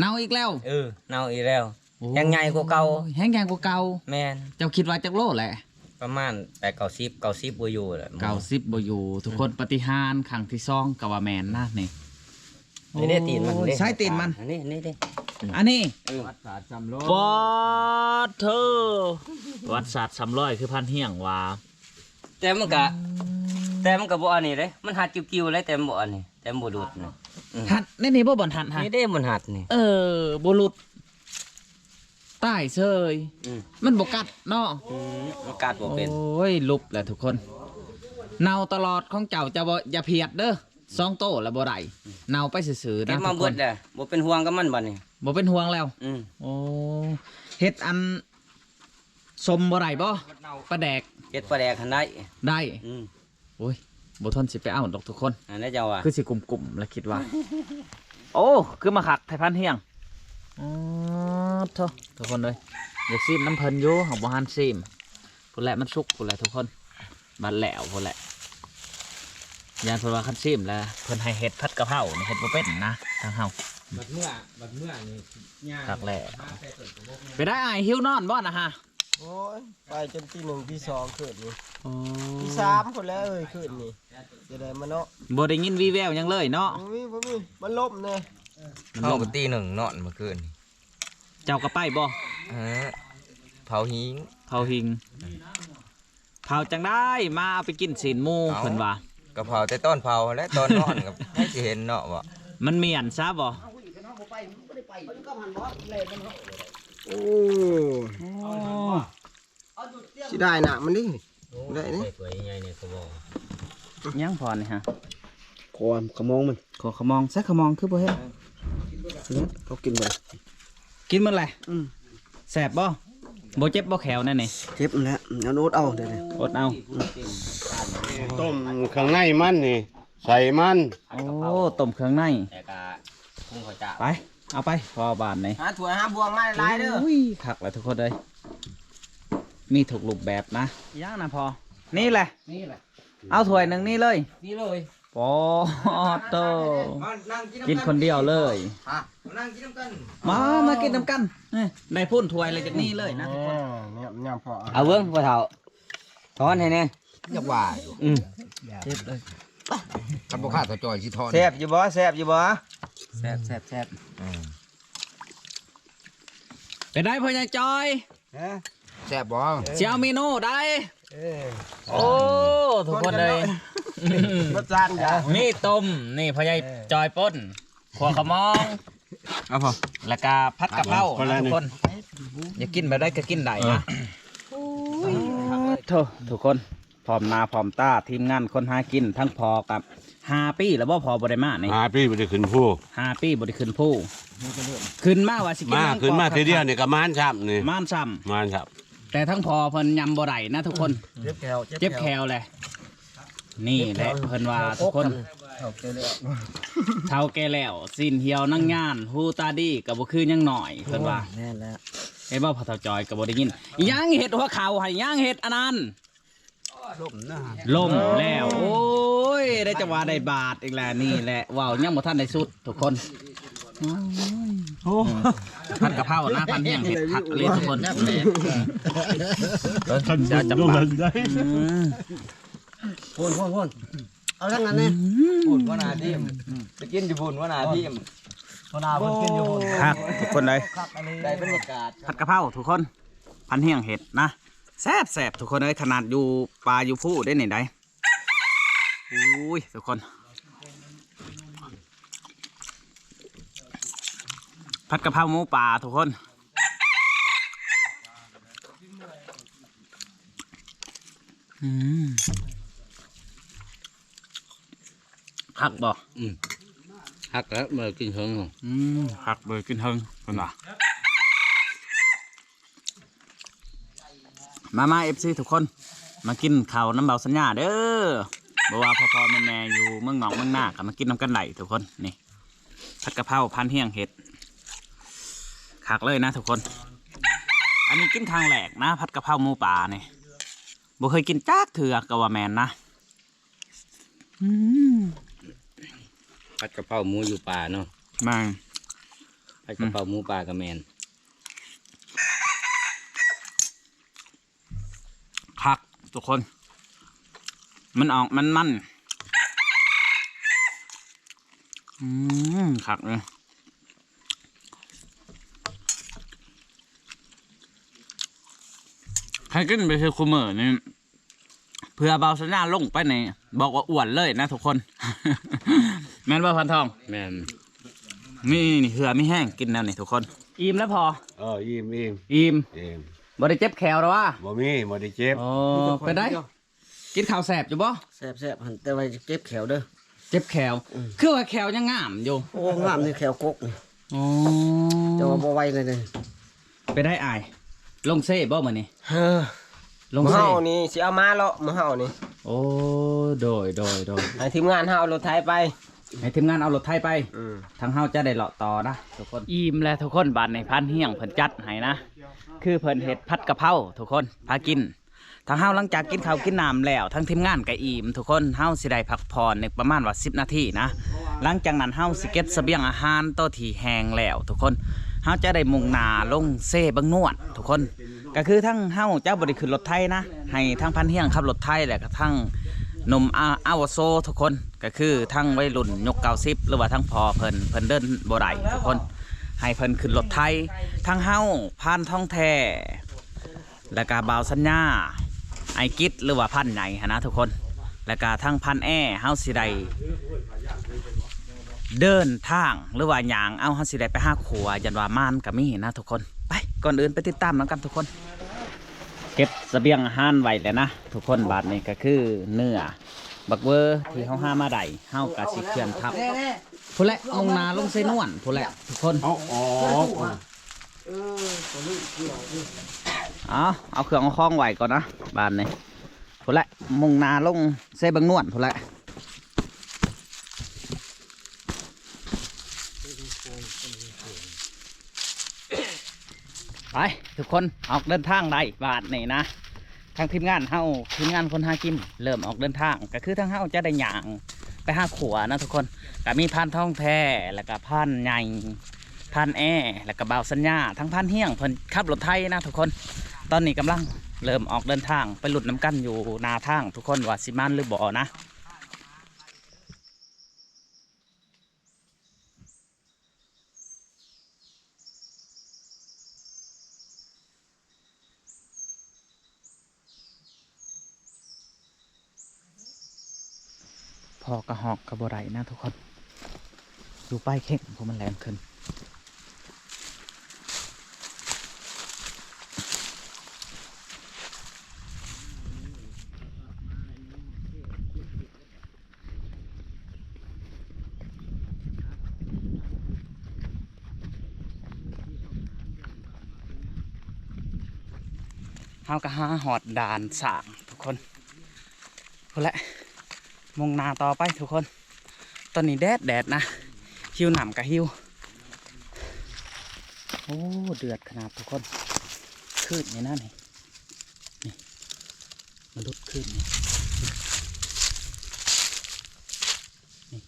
ເນົ່າອີກແລ້ວ. ເອີ ເນົ່າອີກແລ້ວ ໂອ້ຍ ແຮງໃຫຍ່ກວ່າເກົ່າ ແຮງໃຫຍ່ກວ່າເກົ່າ. ແມ່ນ ເຈົ້າຄິດວ່າຈັກໂລແຫຼະ? ປະມານແປດເກົ້າສິບ ເກົ້າສິບບໍ່ຢູ່ແຫຼະ ເກົ້າສິບບໍ່ຢູ່ທຸກຄົນ. ປາຕິຫານຄັ້ງທີສອງກໍວ່າແມ່ນນະນີ້. ນີ້ເດ້ຕີນມັນ ໂອ້ຍ ນີ້ເດ້ ໃຊ້ຕີນມັນ ອັນນີ້ ນີ້ເດ້ ອັນນີ້ ເອີ ວັດສາດສາມຮ້ອຍ ປາດເທີ ວັດສາດສາມຮ້ອຍ ຄືພັນຮຽງວ່າ. ແຕ່ມັນກະ ແຕ່ມັນກະບໍ່ອັນນີ້ເດ້ ມັນຮັດກິ້ວໆເລີຍ ແຕ່ມັນບໍ່ອັນນີ້ ແຕ່ມັນບໍ່ຫຼຸດນະ. ອືມ ຮັດໃນນີ້ບໍ່ ບ່ອນຮັດຫະ? ນີ້ເດ້ບ່ອນຮັດນີ້ ເອີ ບໍ່ຫຼຸດ ຕາຍເສີຍ. ອືມ ມັນບໍ່ກັດເນາະ. ອືມ ມັນກັດບໍ່ເປັນ. ໂອ້ຍ ຫຼຸບແລ້ວທຸກຄົນ ເນົ່າຕະຫຼອດຂອງເຈົ້າ. ເຈົ້າບໍ່ ຢ່າພຽດເດີ ສອງໂຕແລ້ວບໍ່ໄດ້ ເນົ່າໄປຊື່ໆນະ. ເກັບມາເບິດແລ້ວ ບໍ່ເປັນຫ່ວງກັບມັນບັດນີ້ ບໍ່ເປັນຫ່ວງແລ້ວ. ອືມ ໂອ້ ເຮັດອັນ ສົ້ມບໍ່ໄດ້ບໍ່? ປາແດກ ເຮັດປາແດກຫັ້ນໄດ້ ໄດ້. ອືມ ໂອ້ຍ ບໍ່ທົນຊິໄປເອົາດອກທຸກຄົນ ອັນນັ້ນເຈົ້າວ່າ ຄືຊິກຸ້ມໆແລ້ວຄິດວ່າ. ໂອ້ ຄືມາຄັກແທ້ພັນຮຽງ. ອໍ ໂທ້ ທຸກຄົນເອີຍ ຢາກຊີມນຳເພິ່ນຢູ່ ຫາກບໍ່ທັນຊີມ. ພຸ້ນແຫຼະ ມັນສຸກພຸ້ນແຫຼະທຸກຄົນ ບັດແລ້ວພຸ້ນແຫຼະ. ຢ້ານເພິ່ນວ່າຄັນຊີມແລ້ວເພິ່ນໃຫ້ເຮັດຜັດກະເພົານີ້ ເຮັດບໍ່ເປັນນະທາງເຮົາ. ບັດເມື່ອ ບັດເມື່ອນີ້ຍ່າງ ຄັກແລ້ວ ຫາແຕ່ຕົ້ນກະບົກ. ເປັນໄດອ້າຍ ຫິວນອນບໍ່ນະຫະ? ໂອ້ຍ ໄປຈົນຕີໜຶ່ງຕີສອງຄືນນີ້. ອໍ ຕີສາມພຸ້ນແຫຼະເອີຍ ຄືນນີ້ ຈະໄດ້ມາເນາະ ບໍ່ໄດ້ຍິນວີແວວຫຍັງເລີຍເນາະ. ບໍ່ມີ ບໍ່ມີ ມັນລົມແດ່. ມັນລົມ ເຮົາກໍຕີໜຶ່ງນອນມື້ຄືນນີ້. ເຈົ້າກໍໄປບໍ່? ເອີ ເຜົາຫິງ ເຜົາຫິງ. ເຜົາຈັ່ງໃດ ມາເອົາໄປກິນຊີ້ນໝູ ເອົ້າ ເພິ່ນວ່າ ກໍເຜົາແຕ່ຕອນເຜົາແຫຼະ ຕອນນອນກໍໃຜຊິເຫັນເນາະ ວ່າ ມັນມ່ຽນຊະບໍ່? ໂອ້ ຊິໄດ້ນະມັນນີ້ ໄດ້ນີ້ ເປື່ອຍໃຫຍ່ໆນີ້ກໍບໍ່ ຍັງພໍນີ້ຫະ ຂົວຂະມອງມັນ ຂົວຂະມອງ ໃສ່ຂະມອງຄືບໍ່ເຫັນ ເຂົາກິນເບິດ ກິນໝົດແຫຼະ. ອືມ ແຊບບໍ່? ບໍ່ເຈັບບໍ່ແຂວແນວນີ້? ເຈັບແຫຼະ ອັນອົດເອົາເດ ອົດເອົາ. ອືມ ຕົ້ມເຄື່ອງໃນມັນນີ້ ໃສ່ມັນ. ໂອ້ ຕົ້ມເຄື່ອງໃນ ແລ້ວກະ ໄປ ເອົາໄປ ພໍບາດນີ້ ຫາຖ້ວຍຫາບ່ວງມາຫຼາຍໆເດີ. ໂອ້ຍ ຄັກແຫຼະທຸກຄົນເອີຍ ມີທຸກຮູບແບບນະ. ຫຍັງນະພໍ່? ນີ້ແຫຼະ ນີ້ແຫຼະ ເອົາຖ້ວຍໜຶ່ງນີ້ເລີຍ ນີ້ເລີຍ. ປອດໂຕ ມານັ່ງກິນ ກິນຄົນດຽວເລີຍ. ມານັ່ງກິນນຳກັນ ມາ ມາກິນນຳກັນ. ນີ້ ໄດ້ພຸ້ນຖ້ວຍແລ້ວ ຈາກນີ້ເລີຍນະທຸກຄົນ. ເອົາເບິ່ງພໍ່ເຖົ້າ ຊ້ອນໃຫ້ແດ່. ຢາກວ່າຢູ່ ອືມ ເຈັບເລີຍ ຄັນບໍ່ຂ້າສະຈອຍຊິຖອນ. ແຊບຢູ່ບໍ່? ແຊບຢູ່ບໍ່? ແຊບ ແຊບ ແຊບ. ອືມ ເປັນໃດພໍ່ໃຫຍ່ຈອຍ? ຮະ ແຊບບໍ່? ຊິເອົາເມນູໃດ? ເອີ ໂອ້ ທຸກຄົນເອີຍ ລົດຈານກະ ມີຕົ້ມ ນີ້ພໍ່ໃຫຍ່ ເອີ ຈອຍປົ່ນ ຂົ້ວຂະມອງ ເອົາພໍ ແລ້ວກະຜັດກະເພົາ ເອົາ ນະທຸກຄົນ ຢາກກິນແບບໃດກໍກິນໄດ້ນະ. ເອີ ໂອ້ຍ ໂທ້ ທຸກຄົນ ພ້ອມໜ້າພ້ອມຕາ ທີມງານຄົນຫາກິນ ທັງພໍ່ກັບ ຫ້າປີແລ້ວບໍ່ ພໍ່ບໍ່ໄດ້ມານີ້? ຫ້າປີບໍ່ໄດ້ຂຶ້ນພູ ຫ້າປີບໍ່ໄດ້ຂຶ້ນພູ. ຂຶ້ນມາວ່າຊິກິນ ມາ ຫຍັງ ຂຶ້ນມາ ເທື່ອດຽວນີ້ກໍມານຊ້ຳນີ້ ມານຊ້ຳ ມານຊ້ຳ. ແຕ່ທັງພໍ່ເພິ່ນຍຳບໍ່ໄດ້ນະທຸກຄົນ ເຈັບແຂ້ວ ເຈັບແຂ້ວແຫຼະ. ນີ້ແຫຼະເພິ່ນວ່າທຸກຄົນ ເຖົ້າແກ່ແລ້ວ ເຖົ້າແກ່ແລ້ວ ຊີ້ນຫ່ຽວໜັງຍານ ຫູຕາດີກໍບໍ່ຄືຍັງນ້ອຍ ເພິ່ນວ່າ. ແມ່ນແລ້ວ ເຫັນບໍ່ ພໍ່ເຖົ້າຈອຍກໍບໍ່ໄດ້ຍິນ. ຍັງເຮັດຫົວເຂົ່າໃຫ້ ຍັງເຮັດອັນນັ້ນ ລົ້ມນະ ລົ້ມແລ້ວ. ໂອ້ຍ ໄດ້ຈັງຫວະໄດ້ບາດອີກແລ້ວ. ນີ້ແຫຼະ ເວົ້າຍັງບໍ່ທັນໄດ້ສຸດ ທຸກຄົນ. ໂອ້ຍ ໂອ້ ອືມ ຜັດກະເພົານະ ພັນຮຽງເຮັດຄັກອີ່ຫຼີທຸກຄົນ. ເບິ່ງ ເຈົ້າຈຳປາ ອືມ ໂພນ ໂພນ ໂພນ ເອົາທາງນັ້ນແດ່ ອືມ ໂພນ ບໍ່ໜ້າເດ້. ອືມ ໄປກິນຢູ່ພຸ້ນ ຫົວໜ້າທີມ ຫົວໜ້າເພິ່ນກິນຢູ່ພຸ້ນ ຄັກທຸກຄົນເອີຍ ຄັກອີ່ຫຼີ ໄດ້ບັນຍາກາດ ຜັດກະເພົາທຸກຄົນ ພັນຮຽງເຮັດນະ ແຊບໆ ທຸກຄົນເອີຍ ຂະໜາດຢູ່ປ່າຢູ່ພູເດ້ນີ້ໃດ ໂອ້ຍ ທຸກຄົນ ຜັດກະເພົາໝູປ່າທຸກຄົນ ອືມ ຄັກບໍ່? ອືມ ຄັກແລ້ວ ບໍ່ໄດ້ກິນເຖິງ ອືມ ຄັກ ບໍ່ໄດ້ກິນເຖິງ ເພິ່ນວ່າ ມາໆ ເອັຟຊີ ທຸກຄົນ ມາກິນເຂົ້ານຳເບົາສັນຍາເດີ ບໍ່ວ່າພໍ່ໆ ແມ່ໆ ຢູ່ເມືອງນອກເມືອງນາ ກໍມາກິນນຳກັນໄດ້ທຸກຄົນ ນີ້ ຜັດກະເພົາພັນຮຽງເຮັດ ຄັກເລີຍນະທຸກຄົນ ອັນນີ້ກິນຄັ້ງແລກນະ ຜັດກະເພົາໝູປ່ານີ້ ບໍ່ເຄີຍກິນຈັກເທື່ອ ກໍວ່າແມ່ນນະ ອືມ ຜັດກະເພົາໝູຢູ່ປ່າເນາະ ແມ່ນ ຜັດກະເພົາໝູປ່າກໍແມ່ນ ອືມ ຄັກທຸກຄົນ ມັນອອກມັນໆ ອືມ ຄັກເລີຍ ໃຜກິນໄປຄືຄູ່ມື້ນີ້ ເພື່ອເບົາສັນຍາລົງໄປນີ້ ບອກວ່າອ້ວນເລີຍນະທຸກຄົນ ແມ່ນບໍ່ ພັນທອງ? ແມ່ນ ນີ້ ນີ້ ເພື່ອມີແຮງກິນແນວນີ້ທຸກຄົນ ອີ່ມແລ້ວພໍ? ເອີ ອີ່ມ ອີ່ມ ອີ່ມ ອີ່ມ ບໍ່ໄດ້ເຈັບແຂ້ວດອກຫວາ? ບໍ່ມີ ບໍ່ໄດ້ເຈັບ ອໍ ເປັນໃດ? ກິນເຂົ້າແຊບຢູ່ບໍ່? ແຊບໆ ຫັ້ນ ແຕ່ວ່າເຈັບແຂ້ວເດີ ເຈັບແຂ້ວ ອືມ ຄືວ່າແຂ້ວຍັງງາມຢູ່ ໂອ້ ງາມນີ້ແຂ້ວກົກນີ້ ອໍ ແຕ່ວ່າບໍ່ໄຫວເລີຍນີ້ ເປັນໃດອ້າຍ ລົງເຊບໍ່ມື້ນີ້? ເອີ ລົງເຊ ມື້ເຮົານີ້ຊິເອົາມາເລາະ ມື້ເຮົານີ້ ໂອ້ ໂດຍ ໂດຍ ໂດຍ ໃຫ້ທີມງານເຮົາເອົາລົດໄຖໄປ ໃຫ້ທີມງານເອົາລົດໄຖໄປ ອືມ ທາງເຮົາຈະໄດ້ເລາະຕໍ່ນະທຸກຄົນ ອີ່ມແລ້ວທຸກຄົນ ບາດນີ້ພັນຮຽງເພິ່ນຈັດໃຫ້ນະ ຄືເພິ່ນເຮັດຜັດກະເພົາທຸກຄົນ ພາກິນ ທາງເຮົາຫຼັງຈາກກິນເຂົ້າກິນນ້ຳແລ້ວ ທາງທີມງານກໍອີ່ມທຸກຄົນ ເຮົາຊິໄດ້ພັກຜ່ອນອີກປະມານວ່າສິບນາທີນະ ຫຼັງຈາກນັ້ນເຮົາຊິເກັບສະບຽງອາຫານໂຕທີ່ແຫ້ງແລ້ວທຸກຄົນ ເຮົາຈະໄດ້ມຸ່ງໜ້າລົງເຊບັງນວນທຸກຄົນ ກໍຄືທາງເຮົາຈະບໍ່ໄດ້ຂຶ້ນລົດໄຖນະ ໃຫ້ທາງພັນຮຽງຂັບລົດໄຖ ແລ້ວກໍທາງໜຸ່ມອາ ອາວຸໂສທຸກຄົນ ກໍຄືທາງໄວລຸ້ນຍຸກເກົ້າສິບ ຫຼືວ່າທາງພໍ່ເພິ່ນ ເພິ່ນເດີນບໍ່ໄດ້ທຸກຄົນ ໃຫ້ເພິ່ນຂຶ້ນລົດໄຖ ທາງເຮົາ ພານທອງແທ້ ແລ້ວກະບ່າວສັນຍາ ອ້າຍກິດ ຫຼືວ່າພານໃຫຍ່ຫັ້ນນະທຸກຄົນ ແລ້ວກະທາງພານແອ ເຮົາຊິໄດ້ເດີນທາງ ຫຼືວ່າຍ່າງເອົາ ເຮົາຊິໄດ້ໄປຫາຂົວ ຢ້ານວ່າມານກະມີນະທຸກຄົນ ໄປ ກ່ອນອື່ນໄປຕິດຕາມນຳກັນທຸກຄົນ ເກັບສະບຽງອາຫານໄວ້ແລ້ວນະທຸກຄົນ ບາດນີ້ກະຄືເນື້ອບັກເວີທີ່ເຮົາຫາມາໄດ້ ເຮົາກະຊິເຄື່ອນທັບ ພຸ້ນແຫຼະ ມຸ່ງໜ້າລົງເຊນວນພຸ້ນແຫຼະທຸກຄົນ ເອົາອອກ ເອີ ເອົາ ເອົາເຄື່ອງເອົາຂອງໄວ້ກ່ອນນະ ບາດນີ້ ພຸ້ນແຫຼະ ມຸ່ງໜ້າລົງເຊບັງນວນພຸ້ນແຫຼະ ໄປທຸກຄົນ ອອກເດີນທາງໄດ້ບາດນີ້ນະ ທາງທີມງານເຮົາ ທີມງານຄົນຫາກິນ ເລີ່ມອອກເດີນທາງ ກໍຄືທາງເຮົາຈະໄດ້ຍ່າງໄປຫາຂົວນະທຸກຄົນ ກໍມີພານທອງແທ້ ແລ້ວກໍພານໃຫຍ່ ພານແອ ແລ້ວກໍບ່າວສັນຍາ ທັງພານຮຽງເພິ່ນຂັບລົດໄຖນະທຸກຄົນ ຕອນນີ້ກຳລັງເລີ່ມອອກເດີນທາງ ໄປລຸ້ນນຳກັນຢູ່ໜ້າທາງທຸກຄົນ ວ່າຊິມານຫຼືບໍ່ນະ. ພໍກະຮອກກະບໍ່ໄດ້ນະທຸກຄົນ ຢູ່ປາຍເຄັ່ງພຸ້ນ ມັນແລ່ນຂຶ້ນ. ເຮົາກໍຫາຮອດດ່ານຊ້າງທຸກຄົນ ພຸ້ນແຫຼະ ມຸ່ງໜ້າຕໍ່ໄປທຸກຄົນ ຕອນນີ້ແດດແດນະ ຫິວນ້ຳກໍຫິວ ໂອ້ ເດືອດຂະໜາດທຸກຄົນ ຄືນນີ້ນະນີ້ ນີ້ ມະນຸດຂຶ້ນນີ້ ນີ້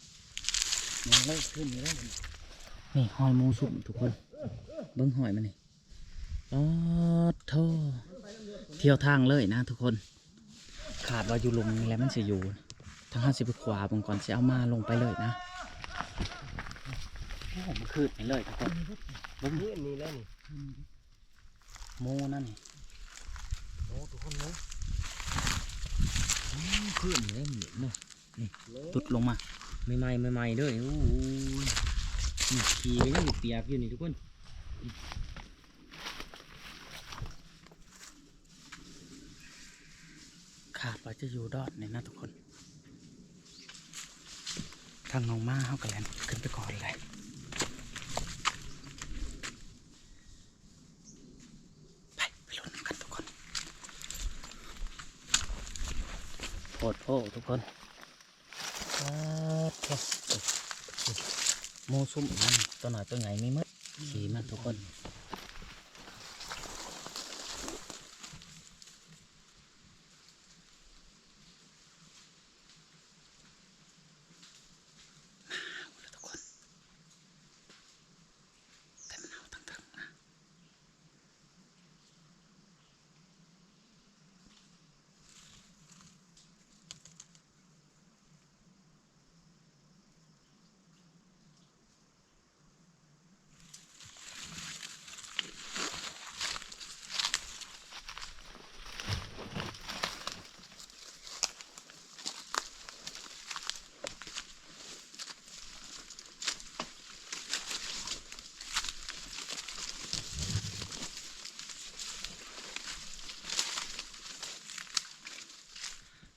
ນີ້ເລີຍ ຂຶ້ນນີ້ເລີຍ ນີ້ຮອຍໝູຊຸ່ມທຸກຄົນ ເບິ່ງຮອຍມັນນີ້ ປາດໂທ້ ທ່ຽວທາງເລີຍນະທຸກຄົນ ຄາດວ່າຢູ່ລຸ່ມນີ້ແຫຼະມັນຊິຢູ່ ທາງເຮົາຊິໄປຂວາເບິ່ງກ່ອນ ຊິເອົາມາລົງໄປເລີຍນະ. ໂອ້ ມັນຄືນນີ້ເລີຍທຸກຄົນ ເບິ່ງ ຄືນນີ້ແຫຼະນີ້ ໝູນັ້ນນີ້ ໂອ້ ທຸກຄົນເບິ່ງ ອືມ ຄືນນີ້ແຫຼະນີ້ເນາະ ນີ້ ເລີຍ ຕຸດລົງມາ ໃໝ່ໆ ໃໝ່ໆ ເດີ ໂອ້ຍ ນີ້ ຂີ້ກໍຍັງປຽກຢູ່ນີ້ທຸກຄົນ ຄາດວ່າຈະຢູ່ດອນນີ້ນະທຸກຄົນ ທາງນ້ອງໝາເຮົາກໍແລ່ນຂຶ້ນໄປກ່ອນເລີຍ ໄປ ໄປລຸ້ນນຳກັນທຸກຄົນ ໂພດໂພທຸກຄົນ ປາດໂທ້ ໝູຊຸ່ມອີ່ຫຍັງ ຕົວນ້ອຍຕົວໃຫຍ່ມີໝົດ ຂີ້ມັນທຸກຄົນ ໜາວເລີຍທຸກຄົນ ແຕ່ມັນເອົາທັງເທິງນະ.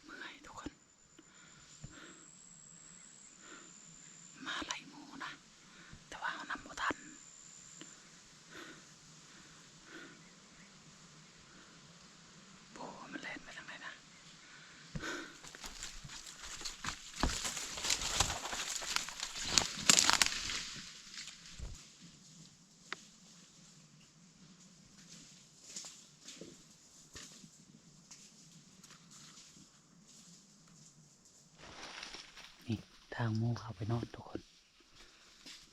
ເມື່ອຍທຸກຄົນ ມາໄລ່ໝູນະ ແຕ່ວ່າເຮົານຳບໍ່ທັນ ບໍ່ຮູ້ວ່າມັນແລ່ນໄປທາງໃດນະ. ນີ້ທາງໝູເຂົ້າໄປນອນທຸກຄົນ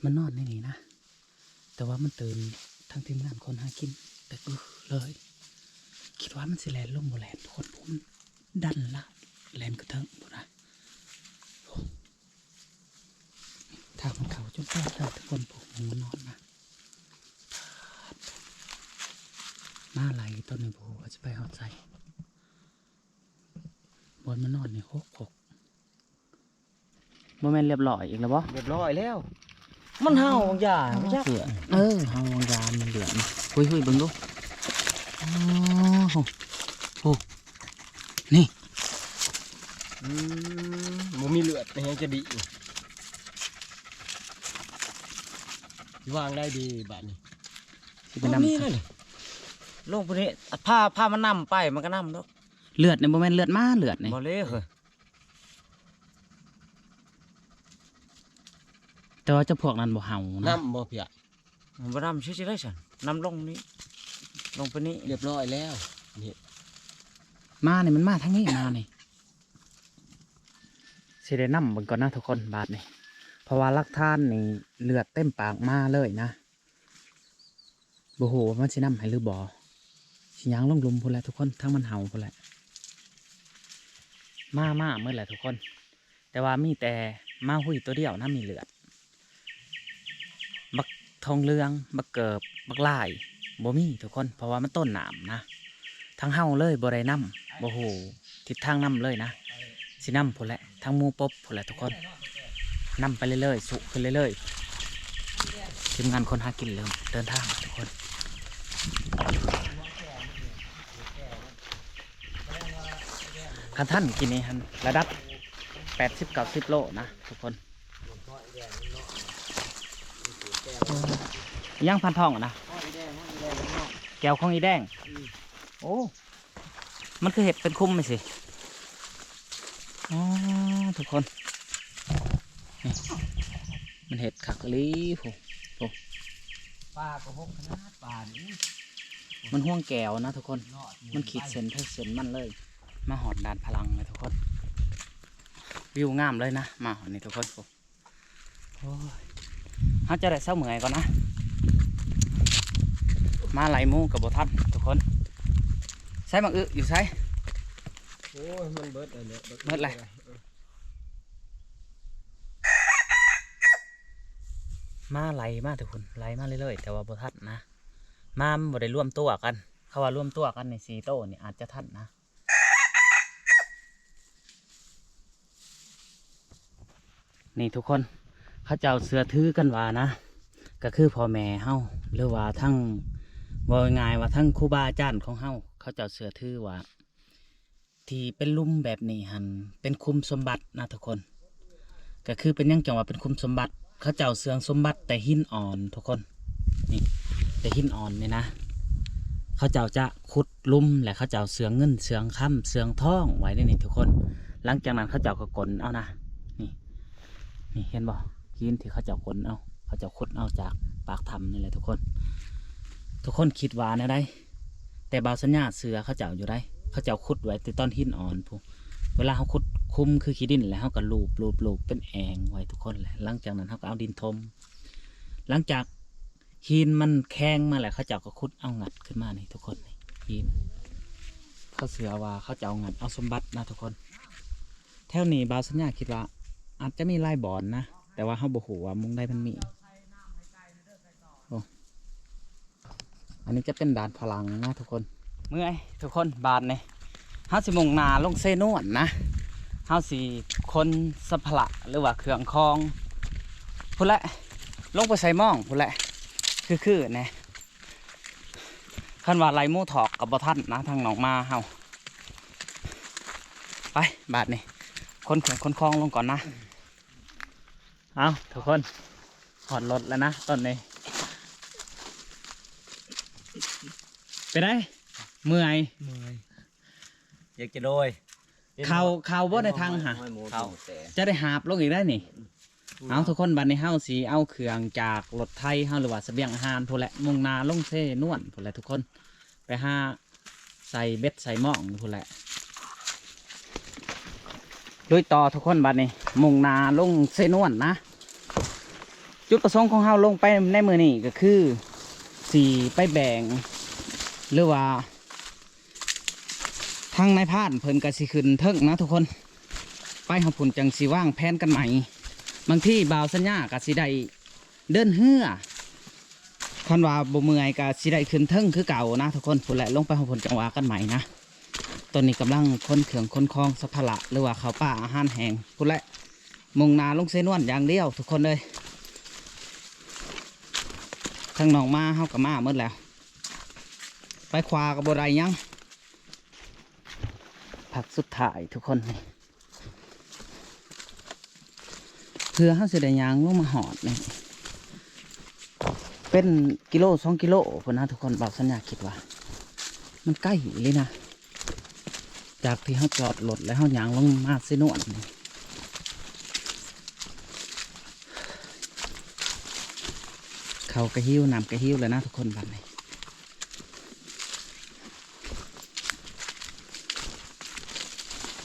ມັນນອນໃນນີ້ນະ ແຕ່ວ່າມັນຕື່ນ ທັງທີມງານຄົນຫາກິນແຕກອື້ເລີຍ ຄິດວ່າມັນຊິແລ່ນລົງ ບໍ່ແລ່ນທຸກຄົນ ພຸ້ນດັນລະ ແລ່ນກະເທິງພຸ້ນນະ ໂອ້ ທາງມັນເຂົ້າຈົນປອດເລີຍທຸກຄົນ ພຸ້ນ ໝູນອນນະ ມາໄຫຼຕອນນີ້ບໍ່ຮູ້ວ່າຊິໄປຮອດໃສ ບ່ອນມັນນອນນີ້ຫົກຫົກ ບໍ່ແມ່ນລຽບລ້ອຍອີກແລ້ວບໍ່? ລຽບລ້ອຍແລ້ວ ມັນເຫົ່າບາງຢ່າງ ເອີ ເຫົ່າບາງຢ່າງ ມັນເດືອດ ຫຸຍໆ ເບິ່ງດູ ໂອ້ໂຫ ນີ້ ອືມ ບໍ່ມີເລືອດ ແຮງຈະດີ ຊິວາງໄດ້ດີບາດນີ້ ຊິໄປນຳ ນີ້ແຫຼະ ລົງພຸ້ນນີ້ ພາ ພາມັນນຳໄປ ມັນກໍນຳດອກ ເລືອດນີ້ບໍ່ແມ່ນເລືອດໝາ ເລືອດນີ້ ບໍ່ເລີຍ ແຕ່ວ່າເຈົ້າພວກນັ້ນບໍ່ເຫົ່ານະ ນຳບໍ່ພຽກ ມັນບໍ່ນຳ ຊິໄດ້ຊັ້ນ ນຳລົງນີ້ ລົງໄປນີ້ ລຽບລ້ອຍແລ້ວ ນີ້ ໝານີ້ມັນມາທາງນີ້ ໝານີ້ ຊິໄດ້ນຳເບິ່ງກ່ອນນະທຸກຄົນ ບາດນີ້ ເພາະວ່າຫຼັກຖານນີ້ເລືອດເຕັມປາກໝາເລີຍນະ. ບໍ່ຮູ້ວ່າມັນຊິນຳໃຫ້ຫຼືບໍ່ ຊິຍ່າງລົງລຸ່ມພຸ້ນແຫຼະທຸກຄົນ ທາງມັນເຫົ່າພຸ້ນແຫຼະ ມາ ມາໝົດແຫຼະທຸກຄົນ ແຕ່ວ່າມີແຕ່ໝາຮຸຍຕົວດຽວນະມີເລືອດ ບັກທອງເຫຼືອງ ບັກເກີບ ບັກລາຍ ບໍ່ມີທຸກຄົນ ເພາະວ່າມັນຕົ້ນນ້ຳນະ ທາງເຮົາເລີຍບໍ່ໄດ້ນຳ ບໍ່ຮູ້ທິດທາງນຳເລີຍນະ ຊິນຳພຸ້ນແຫຼະ ທາງໝູປົບພຸ້ນແຫຼະທຸກຄົນ ນຳໄປເລື້ອຍໆ ສຸຂຶ້ນເລື້ອຍໆ ທີມງານຄົນຫາກິນເລີ່ມເດີນທາງທຸກຄົນ ຄັນທັນກິນນີ້ຫັ້ນລະດັບແປດສິບເກົ້າສິບໂລນະທຸກຄົນ. ຫຍັງພັນທອງນະ ແກ້ວຂອງອີແດງ ໂອ້ ມັນຄືເຮັດເປັນຄຸ້ມຈັ່ງຊີ້ ອໍ ທຸກຄົນ ນີ້ ມັນເຮັດຄັກອີ່ຫຼີ ໂອ້ ໂອ້ ປາກໍບົກຂະໜາດປານີ້ ມັນຫ່ວງແກ້ວນະທຸກຄົນ ມັນຂີດເສັ້ນໃຜເສັ້ນມັນເລີຍ ມາຮອດດ່ານພະລັງເລີຍທຸກຄົນ ວິວງາມເລີຍນະ ມາຮອດນີ້ທຸກຄົນ ໂອ້ຍ ເຮົາຈະໄດ້ເຊົາເມື່ອຍກ່ອນນະ ມາໄລ່ໝູກໍບໍ່ທັນທຸກຄົນ ໃສໝາກອຶຢູ່ໃສ ໂອ້ຍ ມັນເບິດແລ້ວ ເບິດແລ້ວ ເບິດແລ້ວ. ມາໄລ່ມາທຸກຄົນ ໄລ່ມາເລື້ອຍໆ ແຕ່ວ່າບໍ່ທັນນະ ມາມັນບໍ່ໄດ້ລວມຕົວກັນ ເຂົາວ່າລວມຕົວກັນນີ້ສີ່ໂຕນີ້ອາດຈະທັນນະ. ນີ້ທຸກຄົນ ເຂົາເຈົ້າເຊື່ອຖືກັນວ່ານະ ກໍຄືພໍ່ແມ່ເຮົາ ຫຼືວ່າທັງ ເວົ້າງ່າຍໆວ່າທັງຄູບາອາຈານຂອງເຮົາ ເຂົາເຈົ້າເຊື່ອຖືວ່າ ທີ່ເປັນຫຼຸມແບບນີ້ຫັ້ນເປັນຂຸມສົມບັດນະທຸກຄົນ. ກໍຄືເປັນຫຍັງຈັ່ງວ່າເປັນຂຸມສົມບັດ ເຂົາເຈົ້າເຊື່ອງສົມບັດແຕ່ຫີນອ່ອນທຸກຄົນ. ນີ້ ແຕ່ຫີນອ່ອນນີ້ນະ ເຂົາເຈົ້າຈະຂຸດຫຼຸມ ແລະ ເຂົາເຈົ້າເຊື່ອງເງິນເຊື່ອງຄຳເຊື່ອງທອງໄວ້ໃນນີ້ທຸກຄົນ. ຫຼັງຈາກນັ້ນເຂົາເຈົ້າກໍກົນເອົານະ ນີ້ ນີ້ເຫັນບໍ່ ຫີນທີ່ເຂົາເຈົ້າກົນເອົາ ເຂົາເຈົ້າຂຸດເອົາຈາກປາກຖ້ຳນີ້ແຫຼະທຸກຄົນ. ທຸກຄົນຄິດວ່າແນວໃດ? ແຕ່ບ່າວສັນຍາເຊື່ອເຂົາເຈົ້າຢູ່ໃດ໋ ເຂົາເຈົ້າຂຸດໄວ້ແຕ່ຕອນຫີນອ່ອນພຸ້ນ. ເວລາເຮົາຂຸດຂຸມຄືຂີ້ດິນແລ້ວ ເຮົາກໍລູບໆໆເປັນແອ່ງໄວ້ທຸກຄົນແຫຼະ. ຫຼັງຈາກນັ້ນເຮົາກໍເອົາດິນຖົມ ຫຼັງຈາກຫີນມັນແຂງມາແລ້ວ ເຂົາເຈົ້າກໍຂຸດເອົາງັດຂຶ້ນມານີ້ທຸກຄົນ. ຫີນ ເຂົາເຊື່ອວ່າເຂົາເຈົ້າງັດເອົາສົມບັດນະທຸກຄົນ. ແຖວນີ້ບ່າວສັນຍາຄິດວ່າອາດຈະມີຫຼາຍບ່ອນນະ ແຕ່ວ່າເຮົາບໍ່ຮູ້ວ່າໝ່ອງໃດມັນມີ. ໂອ້ ອັນນີ້ຈະເປັນດ່ານຝຣັ່ງນະທຸກຄົນ. ເມື່ອຍທຸກຄົນ ບາດນີ້ເຮົາຊິມຸ່ງໜ້າລົງເຊນວນນະ ເຮົາຊິຂົນສຳພາລະ ຫຼືວ່າເຄື່ອງຂອງພຸ້ນແຫຼະ ລົງໄປໃສ່ມອງພຸ້ນແຫຼະ ຄືໆແດ່. ຄັນວ່າໄລ່ໝູຖອກກໍບໍ່ທັນນະ ທາງໜອງມາເຮົາ. ໄປ ບາດນີ້ຂົນເຄື່ອງຂົນຂອງລົງກ່ອນນະ. ເອົາ ທຸກຄົນ ຮອດລົດແລ້ວນະຕອນນີ້. ເປັນໃດ? ເມື່ອຍ ເມື່ອຍ ຢາກຈະໂດຍ. ເຂົ້າ ເຂົ້າບໍ່ໃນຖັງຫະ? ເຂົ້າ ຈະໄດ້ຫາບລົງອີກໄດ໋ນີ້. ເອົາ ທຸກຄົນ ບາດນີ້ເຮົາຊິເອົາເຄື່ອງຈາກລົດໄຖເຮົາ ຫຼືວ່າສະບຽງອາຫານພຸ້ນແຫຼະ ມຸ່ງໜ້າລົງເຊນວນພຸ້ນແຫຼະທຸກຄົນ. ໄປຫາໃສ່ເບັດໃສ່ມອງພຸ້ນແຫຼະ. ລຸຍຕໍ່ທຸກຄົນ ບາດນີ້ມຸ່ງໜ້າລົງເຊນວນນະ. ຈຸດປະສົງຂອງເຮົາລົງໄປໃນມື້ນີ້ກໍຄືຊິໄປແບ່ງ ຫຼືວ່າທາງນາຍພານເພິ່ນກໍຊິຂຶ້ນເທິງນະທຸກຄົນ. ໄປຮອດພຸ້ນຈັ່ງຊິວາງແຜນກັນໃໝ່. ບາງທີບ່າວສັນຍາກໍຊິໄດ້ ເດີນເຮືອ ຄັນວ່າບໍ່ເມື່ອຍກໍຊິໄດ້ຂຶ້ນເທິງຄືເກົ່ານະທຸກຄົນ. ພຸ້ນແຫຼະ ລົງໄປຮອດພຸ້ນຈັ່ງວ່າກັນໃໝ່ນະ. ຕອນນີ້ກຳລັງຂົນເຄື່ອງຂົນຂອງສຳພາລະ ຫຼືວ່າເຂົ້າປາອາຫານແຫ້ງພຸ້ນແຫຼະ. ມຸ່ງໜ້າລົງເຊນວນຢ່າງດຽວທຸກຄົນເອີຍ. ທາງໜອງມາເຮົາກໍມາໝົດແລ້ວ. ໄປຂວາກໍບໍ່ໄດ້ຫຍັງ. ພັກສຸດທ້າຍທຸກຄົນ ເພື່ອເຮົາຊິໄດ້ຍ່າງລົງມາຮອດນີ້ ເປັນກິໂລສອງກິໂລພຸ້ນນະທຸກຄົນ. ບ່າວສັນຍາຄິດວ່າມັນໄກອີ່ຫຼີນະ ຈາກທີ່ເຮົາຈອດລົດແລ້ວເຮົາຍ່າງລົງມາເຊນວນນີ້. ເຂົ້າກໍຫິວ ນ້ຳກໍຫິວແລ້ວນະທຸກຄົນ ບາດນີ້.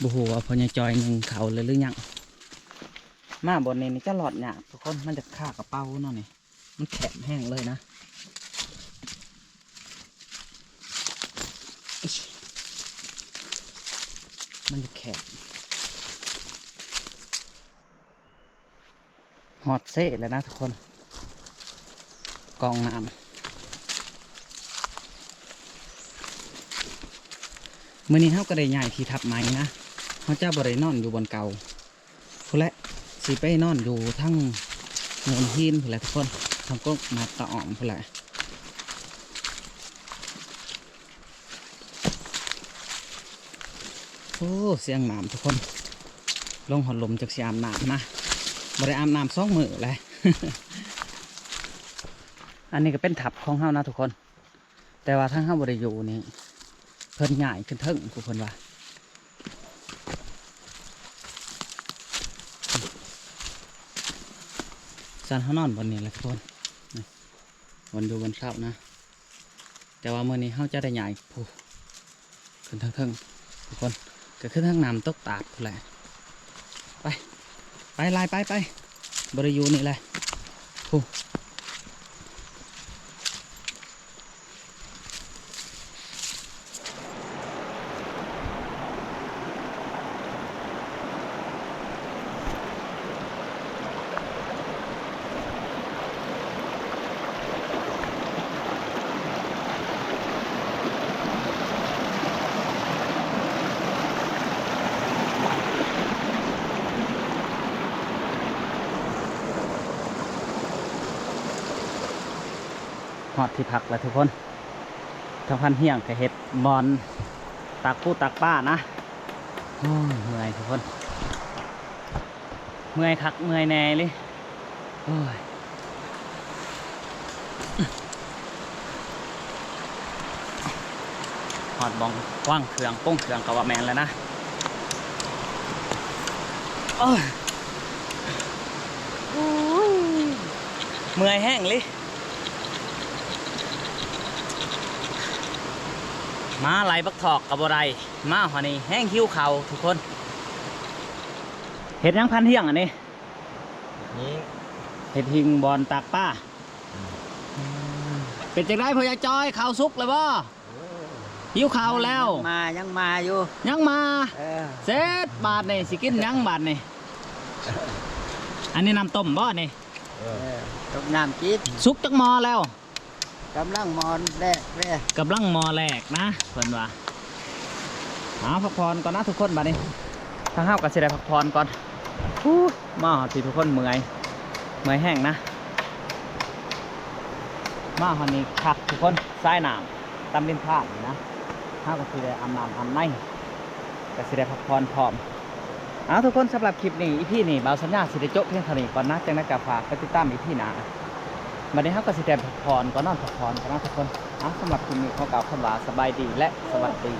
ບໍ່ຮູ້ວ່າພໍ່ໃຫຍ່ຈ່ອຍໜຶ່ງເຂົ້າແລ້ວຫຼືຍັງ. ມາບ່ອນນີ້ນີ້ຈະລອດຍາກທຸກຄົນ ມັນຈະຄາກະເປົາເນາະນີ້ ມັນແຄບແຮງເລີຍນະ ມັນຈະແຄບ. ຮອດເຊແລ້ວນະທຸກຄົນ ກອງນ້ຳ. ມື້ນີ້ເຮົາກໍໄດ້ຍ້າຍທີ່ພັກໃໝ່ນະ ເຮົາຈະບໍ່ໄດ້ນອນຢູ່ບ່ອນເກົ່າພຸ້ນແຫຼະ ຊິໄປນອນຢູ່ທາງໂງນຫີນພຸ້ນແຫຼະທຸກຄົນ ທາງກົກໝາກຕາອອມພຸ້ນແຫຼະ. ໂອ້ ສຽງນ້ຳທຸກຄົນ ລົງຮອດລຸ່ມຈັກຊິອາບນ້ຳນະ ບໍ່ໄດ້ອາບນ້ຳສອງມື້ແລ້ວ. ອັນນີ້ກໍເປັນທັບຂອງເຮົານະທຸກຄົນ ແຕ່ວ່າທາງເຮົາບໍ່ໄດ້ຢູ່ນີ້ ເພິ່ນຍ້າຍຂຶ້ນເທິງ ຜູ້ເພິ່ນວ່າ. ຊັ້ນເຮົານອນບ່ອນນີ້ແຫຼະທຸກຄົນ ນີ້ ບ່ອນຢູ່ບ່ອນເຊົານະ. ແຕ່ວ່າມື້ນີ້ເຮົາຈະໄດ້ຍ້າຍ ຜູ້ ຂຶ້ນເທິງໆ ທຸກຄົນ ກໍຄືທາງນ້ຳຕົກຕາດພຸ້ນແຫຼະ. ໄປ ໄປ ລາຍ ໄປ ໄປ ບໍ່ໄດ້ຢູ່ນີ້ແຫຼະ ຜູ້. ຮອດທີ່ພັກແລ້ວທຸກຄົນ. ທາງພັນຮຽງກໍເຮັດບ່ອນຕາກປູຕາກປານະ. ໂອ້ຍ ເມື່ອຍທຸກຄົນ ເມື່ອຍຄັກເມື່ອຍແນ່ເລີຍ. ໂອ້ຍ ຮອດບ່ອນວາງເຄື່ອງ ໂປ້ງເຄື່ອງກໍວ່າແມ່ນແລ້ວນະ. ໂອ້ຍ ໂອ້ຍ ເມື່ອຍແຮງເລີຍ. ມາໄລ່ບັກຖອກກໍບໍ່ໄດ້ ມາຮອດນີ້ແຮງຫິວເຂົ້າທຸກຄົນ. ເຮັດຫຍັງພັນຮຽງອັນນີ້? ນີ້ ເຮັດຫິງບ່ອນຕາກປາ. ເປັນຈັ່ງໃດພໍ່ໃຫຍ່ຈອຍ ເຂົ້າສຸກແລ້ວບໍ່? ຫິວເຂົ້າແລ້ວ. ຍັງມາ ຍັງມາຢູ່ ຍັງມາ. ເອີ ເສັດບາດນີ້ ຊິກິນຫຍັງບາດນີ້? ອັນນີ້ນ້ຳຕົ້ມບໍ່ນີ້? ເອີ ຕົ້ມນ້ຳກິນ. ສຸກຈັກໝໍ້ແລ້ວ? ກຳລັງໝໍ້ແລກເດ້ ກຳລັງໝໍ້ແລກນະ ເພິ່ນວ່າ. ເອົາ ພັກຜ່ອນກ່ອນນະທຸກຄົນ ບາດນີ້ທາງເຮົາກໍຊິໄດ້ພັກຜ່ອນກ່ອນ. ອູ້ ມາຮອດພີ້ທຸກຄົນ ເມື່ອຍ ເມື່ອຍແຮງນະ. ມາຮອດນີ້ຄັກທຸກຄົນ ສາຍນ້ຳຕາມລິມທາງນີ້ນະ. ເຮົາກໍຊິໄດ້ອາບນ້ຳອາບໃນ ກໍຊິໄດ້ພັກຜ່ອນພ້ອມ. ເອົາ ທຸກຄົນ ສຳລັບຄລິບນີ້ ອີພີນີ້ ບ່າວສັນຍາຊິໄດ້ຈົບພຽງເທົ່ານີ້ກ່ອນນະ. ຈັ່ງໃດກໍຝາກໄປຕິດຕາມອີພີໜ້າ. ບັດນີ້ເຮົາກໍຊິໄດ້ພັກຜ່ອນກ່ອນ ນອນພັກຜ່ອນກ່ອນນະທຸກຄົນ. ເອົາ ສຳລັບຄລິບນີ້ ຂໍກ່າວຄຳວ່າສະບາຍດີ ແລະ ສະຫວັດດີ.